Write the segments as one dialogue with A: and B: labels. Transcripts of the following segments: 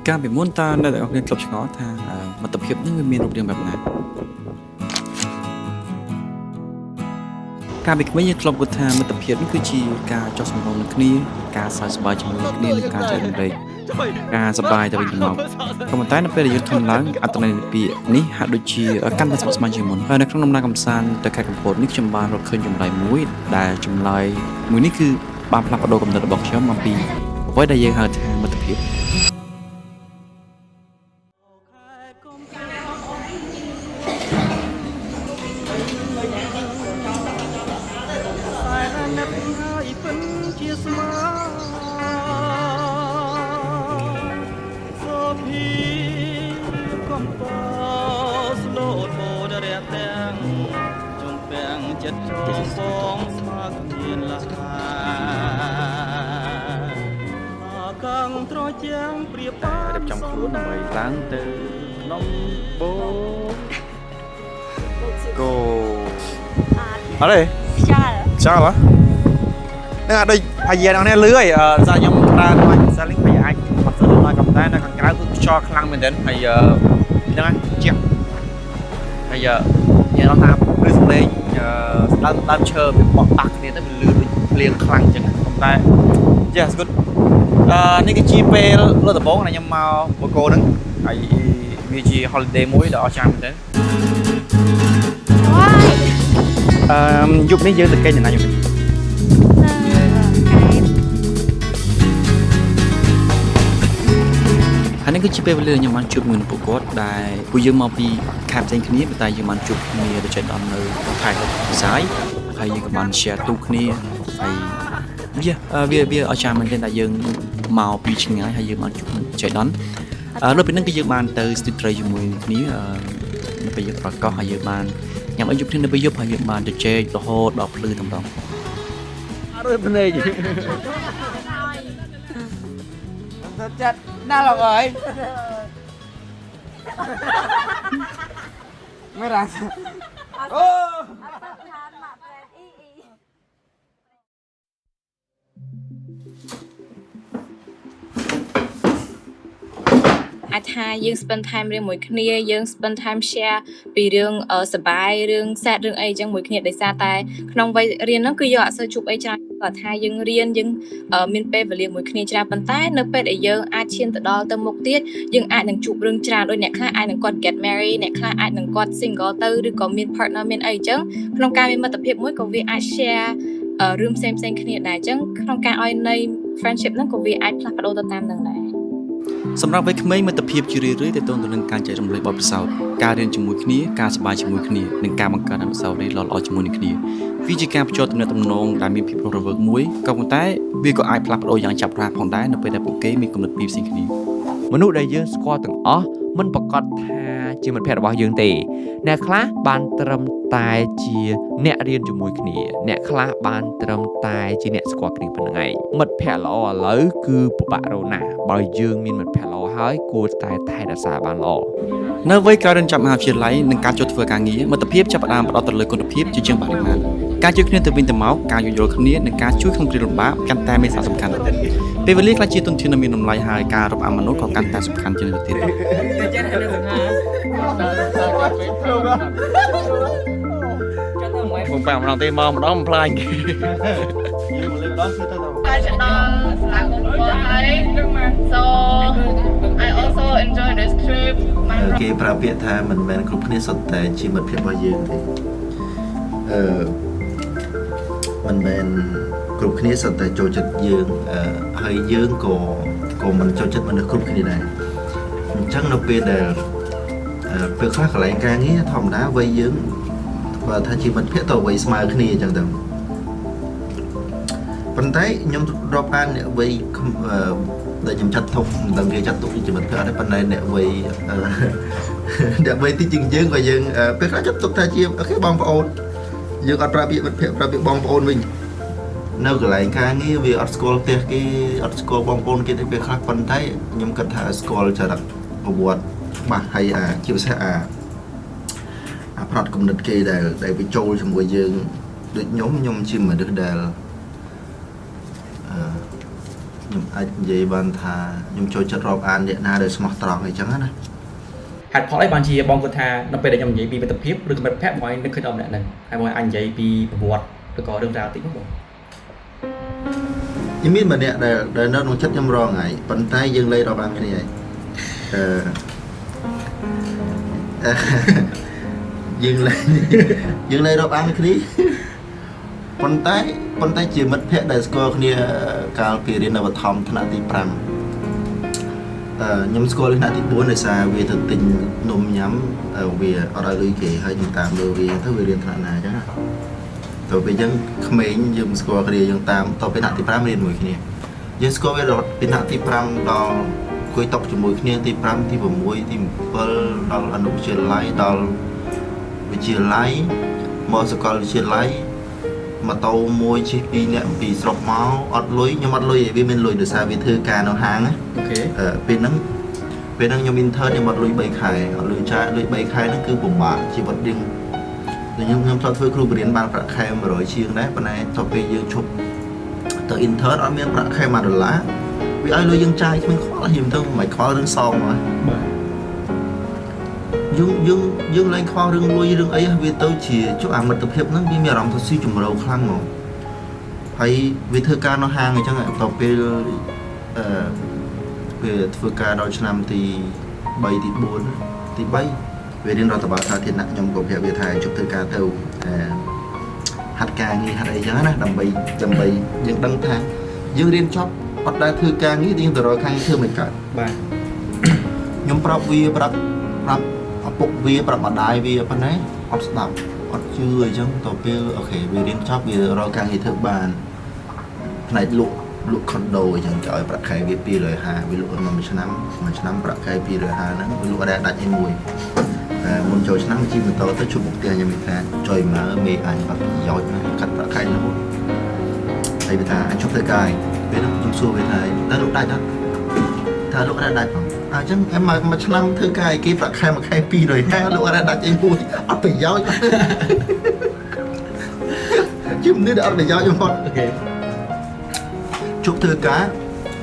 A: កាលពីមុនតើអ្នកទាំងអស់គ្នាធ្លាប់ឆ្ងល់ថាមិត្តភាពនឹងវាមានរូបរាងបែបណាកាលពីក្មេងយើងធ្លាប់គិតថាមិត្តភាពនេះគឺជាការចុះសម្រុងនឹងគ្នាការសើចសប្បាយជាមួយគ្នានិងការចែករំលែកការសប្បាយទៅវិញទៅមកក៏ប៉ុន្តែនៅពេលដែលយើងធំឡើងអត្ថន័យនៃពាក្យនេះហាក់ដូចជាកាន់តែស្មុគស្មាញជាងមុនហើយនៅក្នុងដំណើរកម្សាន្តទៅខេត្តកំពតនេះខ្ញុំបានរកឃើញចម្លើយមួយដែលចម្លើយមួយនេះគឺបានផ្លាស់ប្ដូរគំនិតរបស់ខ្ញុំអំពីអ្វីដែលយើងហៅថាមិត្តភាព
B: ហើយពិនជាស្មាសូភីកំពស្លូតបូដរះទាំងជំពាំងចិត្តចងបងស្មាគ្មានលហាកាំងត្រជាងព្រៀបបាន
A: រៀបចំខ្លួនដើម្បីឡើងទៅភ្នំបូកូ
C: អត់ទេ
D: ខ្យល់
C: ខ្យល់ហ៎ហ្នឹងអត់ដូចអាយាអ្នកនេះលឺហើយអឺសារខ្ញុំប្រើនៅសាលីងវាអាចអត់ស្រួលដល់កំតែនៅខាងក្រៅគឺខ្យល់ខ្លាំងមែនទែនហើយអឺហ្នឹងហើយជាក់ហើយអឺនិយាយដល់ថាព្រឺសំឡេងអឺដើមដើមឈើវាបក់បាក់គ្នាទៅវាលឺដូចភ្លៀងខ្លាំងអញ្ចឹងកំតែ Yes, good. អឺនេះគឺជាពេលលើកដំបូងដែលខ្ញុំមកបូកូហ្នឹងហើយវាជា holiday មួយដ៏អស្ចារ្យមែនទែន
D: វ៉ាយ
C: អឺយប់នេះយើងទៅគេងណាយប់នេះ
D: នៅកែប
A: ហើយនេះគឺជាពេលវេលាដែលខ្ញុំបានជួបជាមួយនឹងពួកគាត់ដែលពួកយើងមកពីខេត្តផ្សេងគ្នាប៉ុន្តែយើងបានជួបគ្នាទៅចៃដន្យនៅខេត្តផ្សាយហើយយើងក៏បាន share ទូគ្នាហើយវាអស្ចារ្យមែនទែនដែលយើងមកពីឆ្ងាយហើយយើងបានជួបនឹងចៃដន្យលើពីហ្នឹងគឺយើងបានទៅស្ទីត្រីជាមួយនឹងគ្នានៅពេលយើងប្រកោះហើយយើងបានញ៉ាំអីយប់គ្នានៅពេលយប់ហើយយើងបានជជែករហូតដល់ភ្លឺតែម្ដង
C: អត់រើភ្នែក
E: ចិត្តណាស់លោកអើយមិនរ៉ាអូ
D: អត់ឋានមកប្រែអ៊ីអ៊ី
F: អាចថាយើង spend time រឿងមួយគ្នាយើង spend time share ពីរឿងសប្បាយរឿង sad រឿងអីចឹងមួយគ្នាដោយសារតែក្នុងវ័យរៀនហ្នឹងគឺយើងអត់សូវជួបអីច្រើនគាត់ថាយើងរៀនយើងមានពេលវេលាមួយគ្នាច្រើនប៉ុន្តែនៅពេលដែលយើងអាចឈានទៅដល់ទៅមុខទៀតយើងអាចនឹងជួបរឿងច្រើនដូចអ្នកខ្លះអាចនឹងគាត់ get married អ្នកខ្លះអាចនឹងគាត់ single ទៅឬក៏មាន partner មានអីចឹងក្នុងការមានមិត្តភាពមួយក៏វាអាច share រឿងផ្សេងផ្សេងគ្នាដែរចឹងក្នុងការឲ្យនៃ friendship ហ្នឹងក៏វាអាចផ្លាស់ប្ដូរទៅតាមនឹងដែរ
A: សម្រាប់វ័យក្មេងមិត្តភាពជារឿយៗទាក់ទងទៅនឹងការចែករំលែកបទពិសោធន៍ការរៀនជាមួយគ្នាការសប្បាយជាមួយគ្នានិងការបង្កើតអនុស្សាវរីយ៍ល្អៗជាមួយនឹងគ្នាវាជាការភ្ជាប់ទំនាក់ទំនងដែលមានភាពរស់រវើកមួយក៏ប៉ុន្តែវាក៏អាចផ្លាស់ប្ដូរយ៉ាងឆាប់រហ័សផងដែរនៅពេលដែលពួកគេមានគំនិតពីរផ្សេងគ្នា
G: មនុស្សដែលយើងស្គាល់ទាំងអស់មិនប្រកាសថាជាមិត្តភក្តិរបស់យើងទេអ្នកខ្លះបានត្រឹមតែជាអ្នករៀនជាមួយគ្នាអ្នកខ្លះបានត្រឹមតែជាអ្នកស្គាល់គ្នាប៉ុណ្្នឹងឯងមិត្តភក្តិល្អឥឡូវគឺពិបាករកណាស់បើយើងមានមិត្តភក្តិល្អហើយគួរតែថែរក្សាបានល្អ
A: នៅវ័យក្រោយរៀនចប់មហាវិទ្យាល័យនិងការចូលធ្វើការងារមិត្តភាពចាប់ផ្ដើមផ្ដោតទៅលើគុណភាពជាជាងបរិមាណការជួយគ្នាទៅវិញទៅមកការយោគយល់គ្នានិងការជួយក្នុងគ្រាលំបាកកាន់តែមានសារៈសំខាន់ពេលវេលាខ្លះជាទុនធានដ៏មានតម្លៃហើយការរាប់អានមនុស្សក៏កាន់តែសំខាន់ជាងនេះទៅទៀត
C: បងប៉ាម្ដងទេមកម្ដងមិនផ្លាញគេ
B: យើងមកលេងម្ដងគឺទៅទៅ
H: តែจะដល់ស្លាប់បងប្អូនហើយ So I also enjoy this trip.
I: គេប្រើពាក្យថាមិនមែនគ្រប់គ្នាសុទ្ធតែជាមិត្តភក្តិរបស់យើងទេអឺមិនមែនគ្រប់គ្នាសុទ្ធតែចូលចិត្តយើងអឺហើយយើងក៏ក៏មិនចូលចិត្តមនុស្សគ្រប់គ្នាដែរអញ្ចឹងនៅពេលដែលអឺពេលខ្លះកន្លែងការងារធម្មតាវ័យយើងបើថាជាមិត្តភក្តិតវ័យស្មើគ្នាអញ្ចឹងទៅប៉ុន្តែខ្ញុំរាប់អានអ្នកវ័យអឺដែលខ្ញុំចាត់ទុកមិនដឹងគេចាត់ទុកជាមិត្តភក្តិអត់ទេប៉ុន្តែអ្នកវ័យអឺ អ្នកវ័យតិចជាងយើងក៏យើងអឺពេលខ្លះចាត់ទុកថាជាអូខេបងប្អូនយើងអត់ប្រើពាក្យមិត្តភក្តិប្រើពាក្យបងប្អូនវិញនៅកន្លែងការងារវាអត់ស្គាល់ផ្ទះគេអត់ស្គាល់បងប្អូនគេទេពេលខ្លះប៉ុន្តែខ្ញុំគិតថាស្គាល់ចរិតប្រវត្តិច្បាស់ហើយអាជាពិសេសអាអាផ្នត់គំនិតគេដែលដែលវាចូលជាមួយយើងដូចខ្ញុំខ្ញុំជាមនុស្សដែលអឺ ខ្ញុំអាចនិយាយបានថាខ្ញុំចូលចិត្តរាប់អានអ្នកណាដែលស្មោះត្រង់អីចឹងណា
A: ហេតុផលអីបានជាបងគាត់ថានៅពេលដែលខ្ញុំនិយាយពីមិត្តភាពឬក៏មិត្តភក្តិបងឯងនឹកឃើញដល់ម្នាក់ហ្នឹងហើយបងអាចនិយាយពីប្រវត្តិឬក៏រឿងរ៉ាវតិចមកបង
I: ខ្ញុំមានម្នាក់ដែលនៅក្នុងចិត្តខ្ញុំរងថ្ងៃប៉ុន្តែយើងលែងរាប់អានគ្នាហើយអឺ យើងលែងរាប់អានគ្នាប៉ុន្តែជាមិត្តភក្តិដែលស្គាល់គ្នាកាលពីរៀននៅបឋមថ្នាក់ទី5ខ្ញុំស្គាល់ថ្នាក់ទី4ដោយសារវាទៅទិញនំញ៉ាំវាអត់ឲ្យលុយគេហើយខ្ញុំតាមមើលវាទៅវារៀនថ្នាក់ណាអញ្ចឹងទៅពេលអញ្ចឹងក្មេងយើងស្គាល់គ្នាយើងតាមតទៅពេលថ្នាក់ទី5រៀនមួយគ្នាយើងស្គាល់វារហូតពីថ្នាក់ទី5ដល់អង្គុយតុជាមួយគ្នាទី5ទី6ទី7ដល់អនុវិទ្យាល័យដល់វិទ្យាល័យមកសាកលវិទ្យាល័យម៉ូតូមួយជិះ2នាក់ពីស្រុកមកអត់លុយខ្ញុំអត់លុយឯងវាមានលុយដោយសារវាធ្វើការនៅហាងណា
A: okay
I: ពេលហ្នឹងខ្ញុំ intern ខ្ញុំអត់លុយ3ខែអត់លុយចាយលុយ3ខែហ្នឹងគឺពិបាកជីវិតយើងខ្ញុំធ្លាប់ធ្វើគ្រូបរិញ្ញាបានប្រាក់ខែ100ជាងដែរប៉ុន្តែទៅពេលយើងឈប់ទៅ intern អត់មានប្រាក់ខែ1ដុល្លារវាឲ្យលុយយើងចាយគ្មានខ្វល់ហ៊ានទៅមិនខ្វល់រឿងសងមក
A: បាទ
I: យើងលែងខ្វល់រឿងលុយរឿងអីវាទៅជាចុះអាមិត្តភាពហ្នឹងវាមានអារម្មណ៍ថាស៊ីជម្រៅខ្លាំងហ្មងហើយវាធ្វើការនៅហាងអញ្ចឹងទៅពេលវាធ្វើការដល់ឆ្នាំទី3ទី4ទី3វារៀនរដ្ឋបាលសាធារណៈខ្ញុំក៏ប្រាប់វាថាជប់ធ្វើការទៅហាត់ការងារហាត់អីចឹងណាដើម្បីយើងដឹងថាយើងរៀនចប់អត់ដែលធ្វើការងារយើងទៅរកខាងធ្វើមិនកើត
A: បាទ
I: ខ្ញុំប្រាប់វាប្រាប់ឪពុកវាប្រាប់ម្ដាយវាប៉ុណ្ណេះអត់ស្ដាប់អត់ជឿអញ្ចឹងទៅពេល okay វារៀនចប់វារកការងារធ្វើបានផ្នែកលក់ខុនដូអញ្ចឹងគេឲ្យប្រាក់ខែវា250វាលក់មួយឆ្នាំប្រាក់ខែ250ហ្នឹងវាលក់អត់ដែលដាច់អីមួយតែមុនចូលឆ្នាំជិះម៉ូតូទៅជួបមុខផ្ទះខ្ញុំនិយាយថាចុយមើលមេអញអត់ប្រយោជន៍ណាស់កាត់ប្រាក់ខែរហូតហើយវាថាអញជប់ធ្វើការពេលហ្នឹងខ្ញុំសួរវាថាតើលក់ដាច់អត់ថាលក់អត់ដែលដាច់ផងអញ្ចឹងអែមមួយឆ្នាំធ្វើការឲ្យគេប្រាក់ខែមួយខែ250លក់អត់ដែលដាច់អីមួយអត់ប្រយោជន៍ជាមនុស្សដែលអត់ប្រយោជន៍បំផុត
A: okay
I: ជប់ធ្វើការ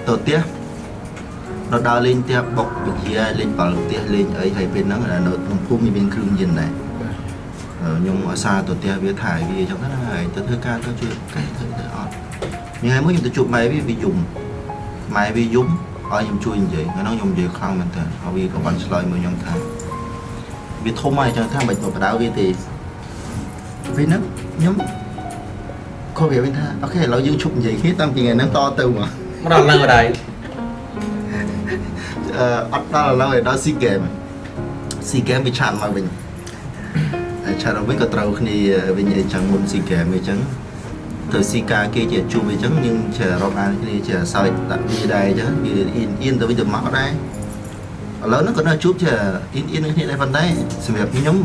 I: ទៅផ្ទះដល់ដើរលេងផ្ទះបុកវិជាលេងបាល់ផ្ទះលេងអីហើយពេលហ្នឹងនៅក្នុងភូមិមានគ្រឿងញៀនដែរខ្ញុំអាសាទៅផ្ទះវាថែវាអញ្ចឹងណាហើយទៅធ្វើការទៅជួយកែធ្វើទៅអត់ថ្ងៃមួយខ្ញុំទៅជួបម៉ែវាវាយំម៉ែវាយំឲ្យខ្ញុំជួយនិយាយថ្ងៃហ្នឹងខ្ញុំនិយាយខ្លាំងមែនតើហើយវាក៏បានឆ្លើយមកខ្ញុំថាវាធំហើយអញ្ចឹងថាមិនមកបដៅវាទេពេលហ្នឹងខ្ញុំក៏វាវិញថាអូខេឥឡូវយើងឈប់និយាយគ្នាតាំងពីថ្ងៃហ្នឹងតទៅមក
A: ដល់ឡើងអត់ហើយ
I: អត់ដល់ឥឡូវឯដល់ SEA Game SEA Game វាឆាតមកវិញហើយឆាតមកវិញក៏ត្រូវគ្នាវិញអីចឹងមុន SEA Game អីចឹងទៅស៊ីការគេជាជួបអីចឹងយើងជារាប់អានគ្នាជាសើចដាក់វាដែរអញ្ចឹងវាអៀនទៅវិញទៅមកដែរឥឡូវហ្នឹងក៏នៅជួបជាអៀននឹងគ្នាដែរប៉ុន្តែសម្រាប់ខ្ញុំ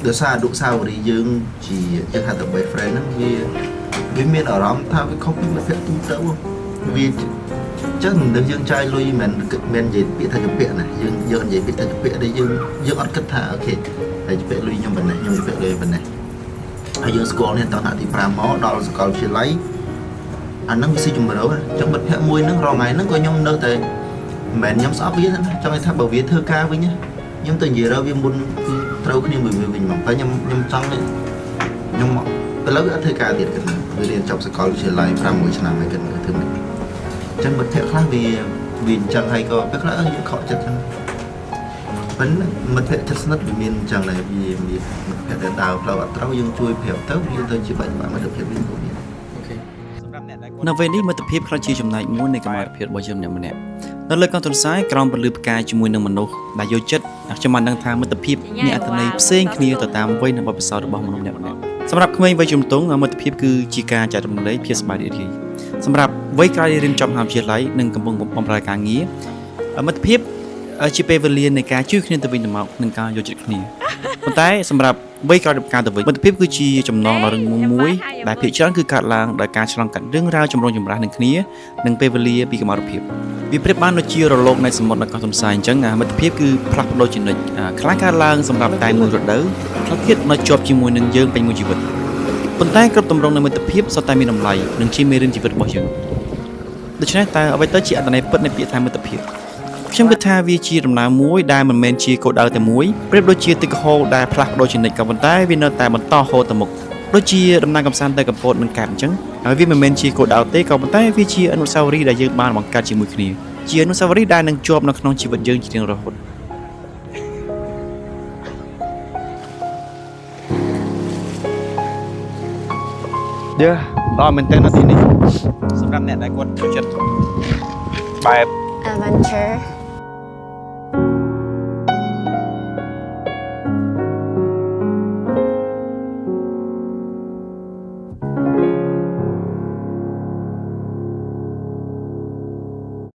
I: ដោយសារអនុស្សាវរីយ៍យើងជាយើងហៅថា boyfriend ហ្នឹងវាមានអារម្មណ៍ថាវាខុសពីមិត្តភក្តិទូទៅវាចឹងនឹងយើងចាយលុយមិនមែននិយាយពាក្យថាជំពាក់ណាយើងនិយាយពាក្យថាជំពាក់ដែលយើងអត់គិតថាអូខេហើយជំពាក់លុយខ្ញុំប៉ុណ្ណេះខ្ញុំជំពាក់លុយប៉ុណ្ណេះហើយយើងស្គាល់នេះតថ្នាក់ទី5មកដល់សាកលវិទ្យាល័យអាហ្នឹងវាស៊ីជម្រៅចឹងមិត្តភក្តិមួយហ្នឹងរាល់ថ្ងៃហ្នឹងក៏ខ្ញុំនៅតែមិនមែនខ្ញុំស្អប់វាណាចង់ឲ្យថាបើវាធ្វើការវិញខ្ញុំទៅនិយាយរកវាមុនគឺត្រូវគ្នាមួយវាវិញហ្មងតែខ្ញុំចង់ខ្ញុំឥឡូវវាអត់ធ្វើការទៀតគិតវារៀនចប់សាកលវិទ្យាល័យ5 6ឆ្នាំហើយគិតមើលធ្វើម៉េចអញ្ចឹងមិត្តភក្តិខ្លះវាអញ្ចឹងហើយក៏ពេលខ្លះយើងខកចិត្តចឹងប៉ុន្តែមិត្តភក្តិជិតស្និទ្ធវាមានអញ្ចឹងដែរវាមានមិត្តភក្តិដែលដើរផ្លូវអត់ត្រូវយើងជួយប្រាប់ទៅវាទៅជាបាច់បាក់មិត្តភាពវិញក៏មាន
A: okay សម្រាប់អ្នកដែលនៅពេលនេះមិត្តភាពខ្លះជាចំណែកមួយនៃកម្រិតភាពរបស់យើងម្នាក់ៗនៅលើកង់ទន្សាយក្រោមពន្លឺផ្កាយជាមួយនឹងមនុស្សដែលយល់ចិត្តខ្ញុំបានដឹងថាមិត្តភាពមានអត្ថន័យផ្សេងគ្នាទៅតាមវ័យនិងបទពិសោធន៍របស់មនុស្សម្នាក់ៗសម្រាប់ក្មេងវ័យជំទង់មិត្តភាពគឺជាការចែករំលែកភាពសប្បាយរីករាយសម្រាប់វ័យក្រោយរៀនចប់មហាវិទ្យាល័យនិងកំពុងបម្រើការងារមិត្តភាពជាពេលវេលានៃការជួយគ្នាទៅវិញទៅមកនិងការយល់ចិត្តគ្នាប៉ុន្តែសម្រាប់វ័យក្រោយរៀបការទៅវិញមិត្តភាពគឺជាចំណងដ៏រឹងមាំមួយដែលភាគច្រើនគឺកើតឡើងដោយការឆ្លងកាត់រឿងរ៉ាវចម្រូងចម្រាសនឹងគ្នានិងពេលវេលាពីកម្រិតភាពវាប្រៀបបានដូចជារលកនៃសមុទ្រនៅកោះទន្សាយអញ្ចឹងមិត្តភាពគឺផ្លាស់ប្ដូរជានិច្ចខ្លះកើតឡើងសម្រាប់តែមួយរដូវខ្លះទៀតនៅជាប់ជាមួយនឹងយើងពេញមួយជីវិត។ ប៉ុន្តែគ្រប់ទម្រង់នៃមិត្តភាពសុទ្ធតែមានតម្លៃនិងជាមេរៀនជីវិតរបស់យើងដូច្នេះតើអ្វីទៅជាអត្ថន័យពិតនៃពាក្យថាមិត្តភាពខ្ញុំគិតថាវាជាដំណើរមួយដែលមិនមែនជាគោលដៅតែមួយប្រៀបដូចជាទឹកហូរដែលផ្លាស់ប្ដូរជានិច្ចក៏ប៉ុន្តែវានៅតែបន្តហូរទៅមុខដូចជាដំណើរកម្សាន្តទៅកំពតនិងកែបអញ្ចឹងហើយវាមិនមែនជាគោលដៅទេក៏ប៉ុន្តែវាជាអនុស្សាវរីយ៍ដែលយើងបានបង្កើតជាមួយគ្នាជាអនុស្សាវរីយ៍ដែលនឹងជាប់នៅក្នុងជីវិតយើងជារៀងរហូត
C: យ៉ាល្អមែនទែននៅទីនេះសម្រាប់អ្នកដែលគាត់ចូលចិត្តបែប
D: Adventure.